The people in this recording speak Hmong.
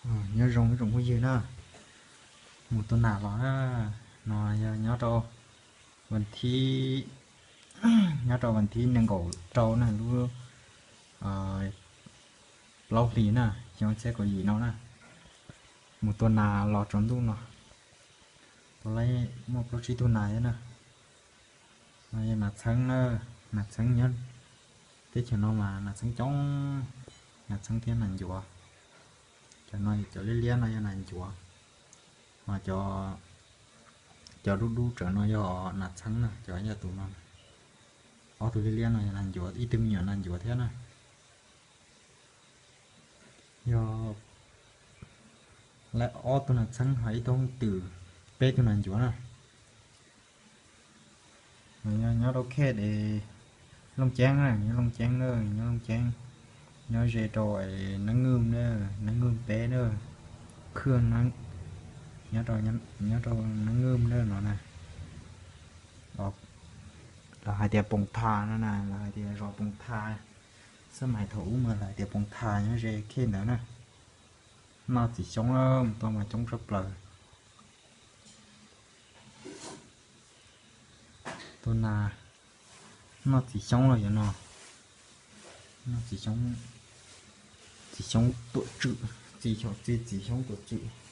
Nyob zoo ib tsoom phooj ywg na, mus tua nas los na, no yog nyob rau, nyob rau vas thib nees nkaum rau na, lub plaub hlis na, xyoo txhiab kaum yim no na, mus tua nas los tsaus ntuj no, tua lawm muaj plaub tsib tug nas thiab na. No yog nas txheeb na, nas txheeb nyob teb chaws no mas nas txheeb coob, nas txheeb thiab nas ncuav. Cov no cov liab liab no yog nas ncuav, ho cov dub dub tsawv no yog nas txheeb na, cov yog tus no. Ob tug liab liab no yog nas ncuav, ib tug me nyuam nas ncuav thiab na. Yog lawv ob tug nas txheeb ho ib tug hooj twm, peb tug nas ncuav na. Nyob rau khej es Looj Ceeb na, nyob Looj Ceeb na, nyob Looj Ceeb, nyob ze rau Nab Nwj na, Nab Nwj peb na, Khwj, nyob rau Nab Nwj na no na. Lawv hais tias Poos Thas no na, lawv hais tias zos Poos Thas, xab mais thaum ub mas lawv hais tias Poos Thas nyob ze khej ntawd na. Noj txiv xyoob mus tau mas coob tshaj plaws. Tua nas noj txiv xyoob los yog no, noj txiv xyoob, txiv xyoob tuam tswm, txiv xyoob, txiv xyoob tuam tswm.